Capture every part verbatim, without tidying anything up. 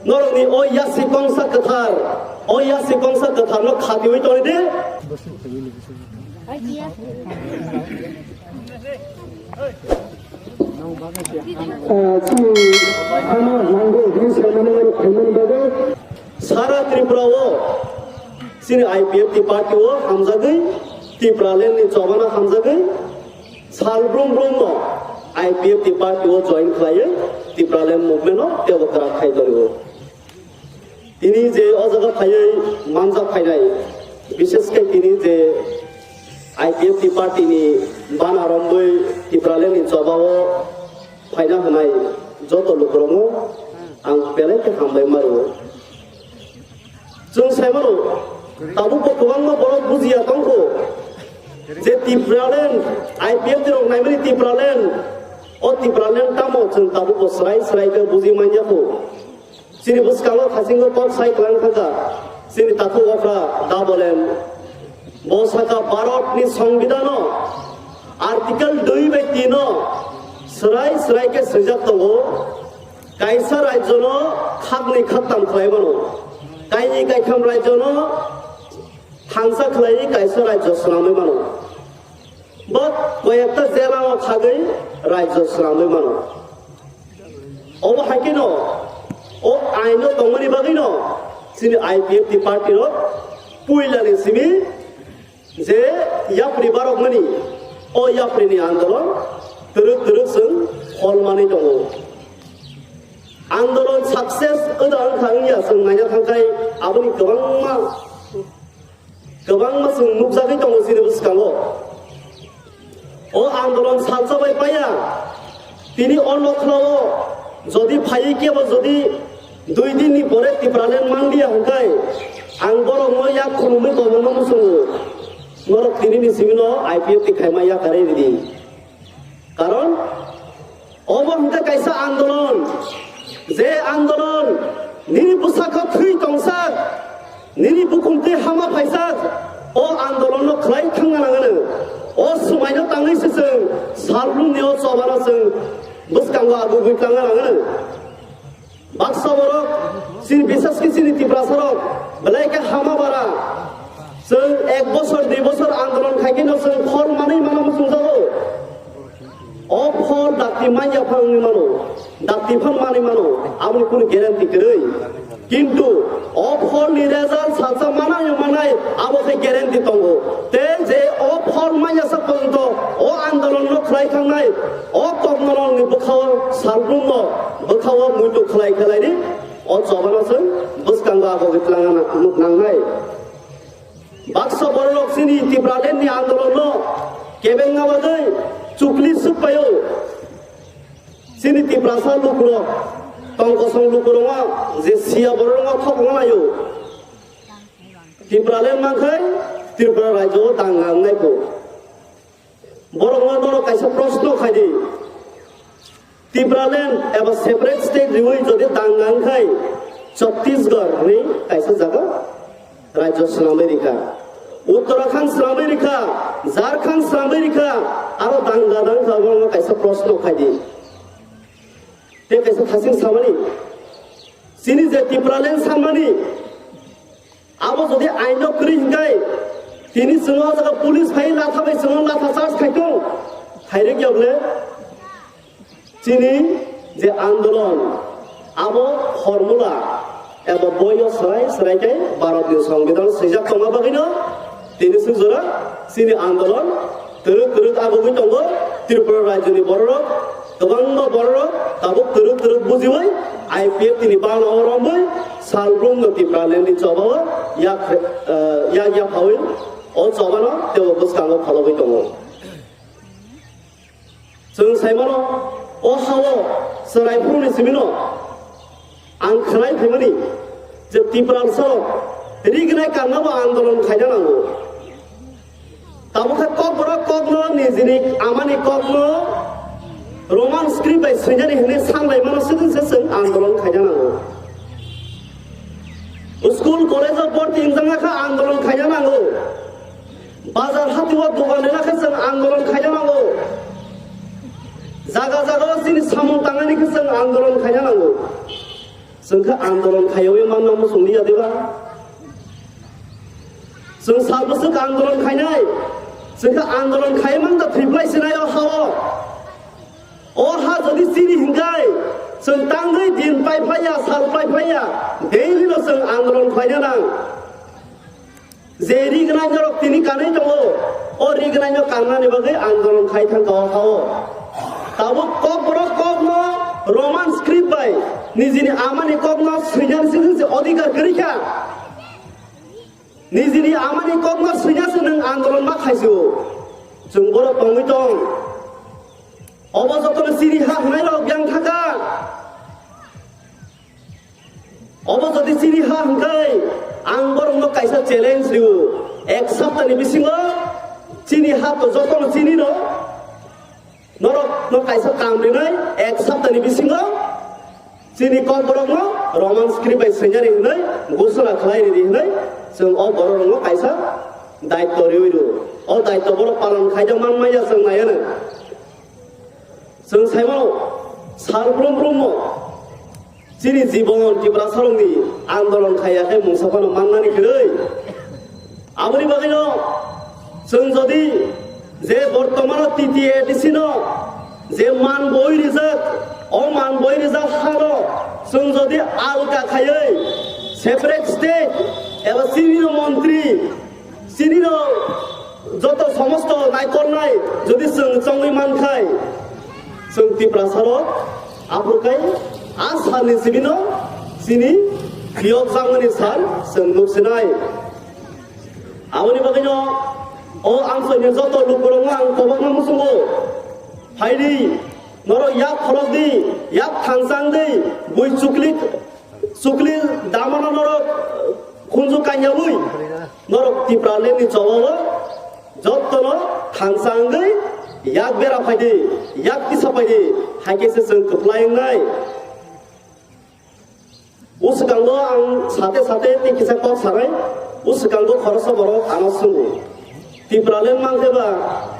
Norokni o yasi kongsa kwthar, o yasi kongsa kwtharno khatiwi tongdi. Ah, chini hama nango hwnwi saimano phaiman bagwi. Sara Tripura o chini I P F T party o hamjagwi, Tipraland ni chobana hamjagwi, sal brum brum no I P F T party o join khlaiwi Tipraland movement no tebo kwrak khai tongo. Tini je o jaga phaiwi manjak phainai, bishes khe tini je I P F T party ni bana romwi Tipraland ni choba o phaina hwnai joto lukurokno ang belai khe hambai ma rwo. Chwng sai mano, tabukbo kwbangma borok bujiya tongkho je Tipraland, I P F T rok naimani Tipraland, o Tipraland tamo chwng tabukbo swrai swrai khe buji manya kho. Chini bwskango khasingo kok sai kwlang thangkha, chini takhuk okra Dabolen. Bo sakha Bharatni Songbidan o Article dui bai tin o swrai swrai khe swijak tongo, kaisa rajyono khaknwi khaktam khlai mano, kainwi kaitham rajyono thangsa khlaiwi kaisa rajyo swnamwi mano. Bo koyekta jela o thagwi rajyo swnamwi mano. Obo hai kheno o aino tongmani bagwino chini I P F T party rok puilani simi je yapri barokmani, o yapri ni andolon twrwk twrwk chwng hol manwi tongo. Andolon success wngda wngkha wngya chwng naina thangkhai aboni kwbangma Kwbangma chwng nukjagwi tongo chini bwskango. O andolon salsa bai paiya. Tini o nokhla o jodi phaiwi kebo jodi dui din ni pore Tipraland manliya hwnkhe ang borok no yak khulumwi tongmano muchungo. Norok tini ni simi no I P F T khaima yakarwi ridi. Karon obo hwnkhe kaisa andolon, je andolon nini bwsakho thwi tongsak, nini bukhum twi hama phaisak, o andolonno khlai thangna nangano. O swmaino tangwi se chwng salbrumni o chobano chwng bwskango agugwi tangna nangano. Baksa borok, chini, bises khe chini Tiprasa rok belai khe hama bara. Chwng ek bosor, dui bosor andolon khai khe no chwng khor manwi mano muchung jago. O phol dakti manya phang wngwi mano, dakti phang manwi mano, aboni kunu guarantee kwrwi. Kintu o pholni result salsa manai manai abo khe guarantee tongo. Tei je o phol manya sak porjonto o andolon no khlai thangnai, o koknolongni bwkhao salbrumno bwkhao muitu khlai khlaini o chobano chwng bwskango abo khe twlangna nuk nangnai. Baksa bororok chini Tipraland ni andolon no kebengna bagwi chukli swkpaio. Chini Tiprasa lukurok, tong kosong lukurokno je siya bororokno thok manaio. Tipraland mankhai Tripura rajyo o danga wngnai kho. Borokno norok kaisa proshno khaidi. Tipraland eba separate state riwi jodi danga wngkhai Chhattisgarh hinwi kaisa jaga rajyo swnamwi rikha, Uttarakhand swnamwi rikha, Jharkhand swnamwi rikha, aro danga dangkha, borokno kaisa proshno khaidi. Tei kaisa thasing samani, chini je Tipraland sanmani, abo jodi aino kwrwi hinkhai, tini chwngno o jaga police phai latha bai chwngno latha charge khai tong, khairok ya bole? Chini je andolon, abo formula eba boyo swrai swrai khe Bharatni Songbidan swijak tongma bagwino tini suk jora chini andolon kwrwk kwrwk agugwi tongo. Tripura rajyoni bororok, kwbangma bororok tabuk kwrwk kwrwk bujiwi I P F T ni bana o romwi salbrumno Tipraland ni chobao yak, eh, yak yaphawi o chobano teibo bwskango phalogwi tongo. Chwng saimano, o ha-o chwrai phuruni simino ang khwnai phaimani je Tiprasarok rignai karnabo andolon khaina nango. Tabukhe kokborok kokno nijini amani kokno Roman script bai swinani hwnwi sanlaimano swkang se chwng andolon khaina nango. School college-o borti wngjakna kha andolon khaina nango. Bazar hatio dogan rwna khe chwng andolon khaina nango. Jaga jaga o chini samung tangnani khe chwng andolon khaina nango. Chwng khe andolon khaiwi manna muchung liya diba? Chwng sal bwswk andolon khainai, chwng khe andolon khaiwi manta thwiplai sinai o ha-o. O ha jodi chini hinkhai, chwng tangwi din pai phaiya, sal pai phaiya, daily no chwng andolon khaina nang. Je rignai norok tini kanwi tongo, o rignai no kannani bagwi andolon khai thang kha o ha-o. Tabuk kokborok kokno Roman script bai nijini amani kokno swinani se se odhikar kwrwi kha. Nijini amani kokno swina se nwng andolon ma khaisio. Chwng borok tongwi tong. Obo jotono chini ha hwnai rok yang thaka. Obo jodi chini ha hwnkhe ang borokno kaisa challenge rio. Ek saptani bisingo chini ha to jotono chini no. Norok no kaisa kam rinai ek saptani bisingo chini kokborokno Roman script bai swinyari hwnwi gusula khlai ridi hwnwi chwng o bororokno kaisa daitto riwi rw. O daitto borok palon khaijak man maya chwng naiya nw. Chwng saimano sal brum brumno chini jibon Tiprasarokni andolon khaiya khe mungsa phano mannani kwrwi. Aboni bagwino chwng jodi je bortomano T T A D C no je man boi rijak, o man boi rijak hano chwng jodi alka khaiwi separate state eba civil montri chini no joto somosto naikolnai jodi chwng chongwi mankhai, chwng Tiprasarok aphuru kai a salni simi no chini phiyok jakmani sal chwng nuksinai. Aboni bagwino o amchaini joto lukurokno ang kobokno muchungo, phaidi norok yak khorokdi, yak thanchangdi, bui chukli chukli damano norok khunju kanyaui norok Tipralandni chobao jottono thansa wngwi yak bera phaidi, yak kisa phaidi, haikhe se chwng kwplai wngnai. O swkango ang sate sate tei kisa kok sanai, o swkango khoroksa borok ano swngo, Tipraland mankhe ba,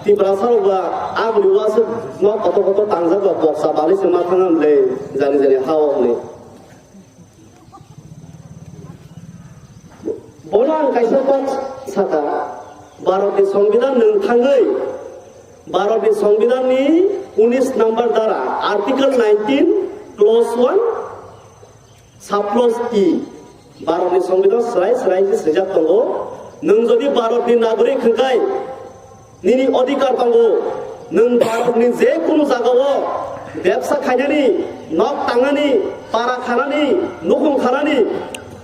Tiprasarok ba, aboni wasuk no kotor kotor tangjak ba, boksa balai se ma thang am le, jani jani ha o hwnwi. Bono ang kaisa kok saka, Bharatni Songbidan nwng thangwi, Bharatni Songbidanni unis number dara, Article nineteen, clause one, sub clause E, Bharatni Songbidan swrai swrai khe swijak tongo, nwng jodi Bharatni nagorik hwnkhe, nini odhikar tongo, nwng Bharatni je kunu jagao bebsa khainani, nok tangnani, para khanani, nukhung khanani,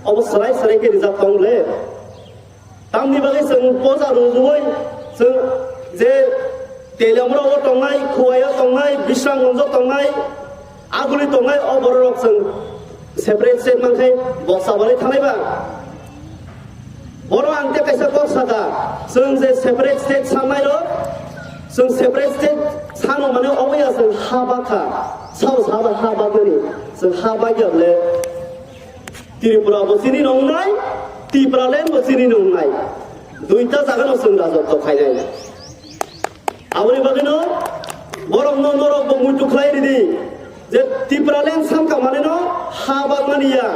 obo swrai swrai khe rijak tong le. Tamni bagwi chwng poja rwjagwi chwng je Teliamura o tongnai, Khuwai o tongnai, Bisramganj o tongnai, Aguli tongnai, o bororok chwng separate state mankhe boksa balai thanai ba. Bono ang tei kaisa kok saka, chwng je separate state sannairok, chwng separate state sano mane oboya chwng ha bakha, sao saba ha bakmani, chwng ha bakya bole Tripura bo chini nongnai, Tipraland bo chini nongnai, duita jaga no chwng rajotw khainai. Aboni bagwino borokno norok bo muitu khlai ridi je Tipraland samka maneno ha bagmani ya.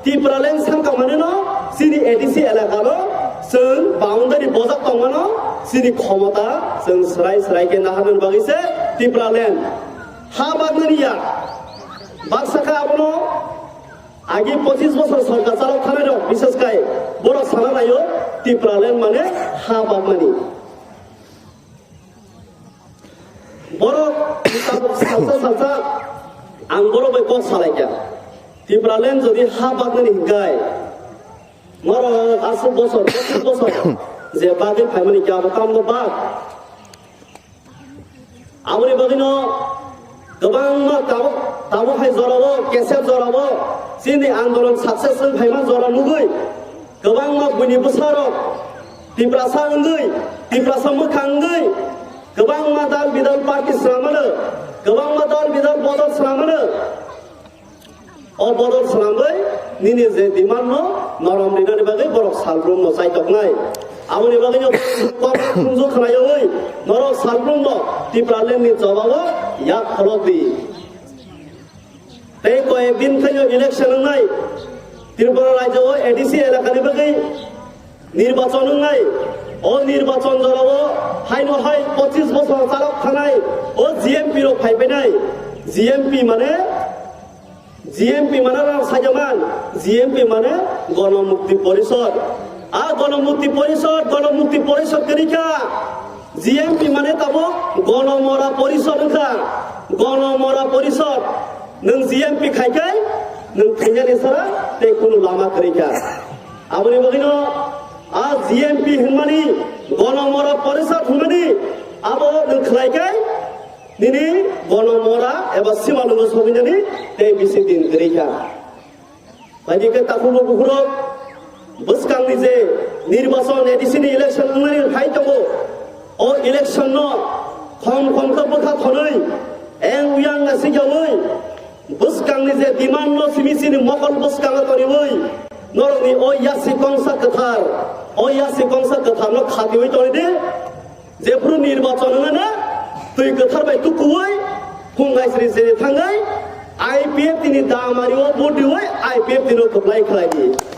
Tipraland samka maneno chini A D C elakano chwng boundary bojak tongmano chini khomota chwng swrai swrai khe naharnani bagwi se Tipraland ha bagmani ya. Baksa khe abono agi pochis bosor sorkar chalok thanai rok bises khai borok sana naio Tipraland mane ha bagmani. Borok tabuk salsa salsa ang borok bai kok salaikha. Tipraland jodi ha bagmani hinkhai, norok aswk bosor, bosor, bosor je bagwi phaimani khe abo tamno bak. Aboni bagwino kwbangma tabuk, tabuk hai jorao, kesep jorao chini andolon success wng phaima jora nugwi kwbangma buini bwsarok Tiprasa wngwi, Tiprasa mwkhang wngwi kwbangma dal bidal party swnamano, kwbangma dal bidal bodol swnamano. O bodol swnamwi nini je demand no norom rinani bagwi borok salbrum no chaitoknai. Aboni bagwi no kok khunju khnayawi norok salbrum no Tipraland ni jobabo yak kholok di. Tei koyek din khaino election wngnai. Tripura rajyo o A D C elakani bagwi nirbachon wngnai. O nirbachon jorao haino hai pochis bosor chalok thanai o G M P rok phai phainai. G M P mane, G M P mane rang sajaman, G M P mane Gono Mukti Porishod. A Gono Mukti Porishod, Gono Mukti Porishod kwrwi kha. G M P mane tabuk Gono Mora Porishod wngkha. Gono Mora Porishod. Nwng G M P khai khai nwng thwinani sara tei kunu lama kwrwi kha. Aboni bagwino a G M P hwnmani, Gono Mora Porishod hwnmani abo nwng khlai khai nini Gono Mora eba Simalungo sogwinani tei bisi din kwrwi kha. Bai khe takhukbo bukhurok bwskangni je nirbachon A D C ni election wngnani hai tongo. O election no khom khom khe bwkha thonwi eng uyang nasikyaui bwskangni je demand no simi sini mokol bwskango toniwi norokni o yasi kongsa kwthar, o yasi kongsa kwthar no khatiwi toni di. Jephru nirbachon wngana twi kwthar bai tukuwi phung gaisri sini thangwi I P F T ni damari o vote diwi I P F T no kwplai khlai di.